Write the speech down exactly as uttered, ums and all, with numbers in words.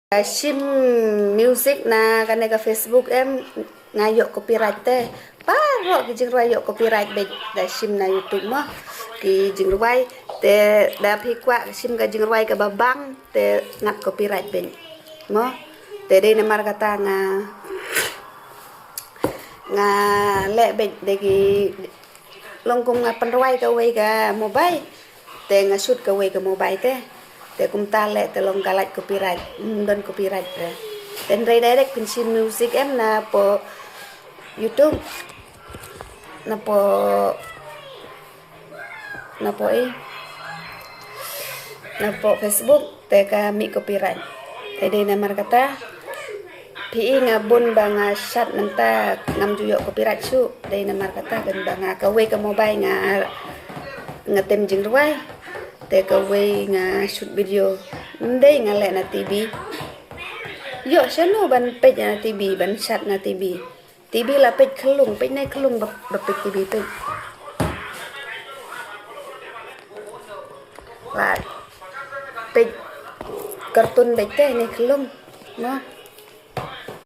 Shim music na kane ka Facebook em, nga ïoh copyright te. Baroh ki jingrwai ïoh copyright beit da shim na YouTube mo. Ki jingrwai te da phi kwah shim ka jingrwai kaba bang te ngat copyright beit mo. Te dei namar kata nga nga leh beit de ki long kum nga pynrwai kawei ka mobile te nga shoot kawei ka mobile te. Te kumta leh te long ka lait copyright, mm, don copyright te. Te hynrei direct pynshim music em na po YouTube, na po na po i na po Facebook te ka mih copyright. Te dei namar kata phi i nga bun ba nga shat mynta ngam ju ïoh copyright shuh. Dei namar kata kan ba nga kawei ka mobile nga nga tem jingrwai te kawei nga shoot video. Ndei nga leh na TV. Ïoh shano ban peit na TV, ban shat na TV. TV la peit khlung, peit ne khlung ba, ba peit TV peit. La peit cartoon beit te ne khlung. Mo.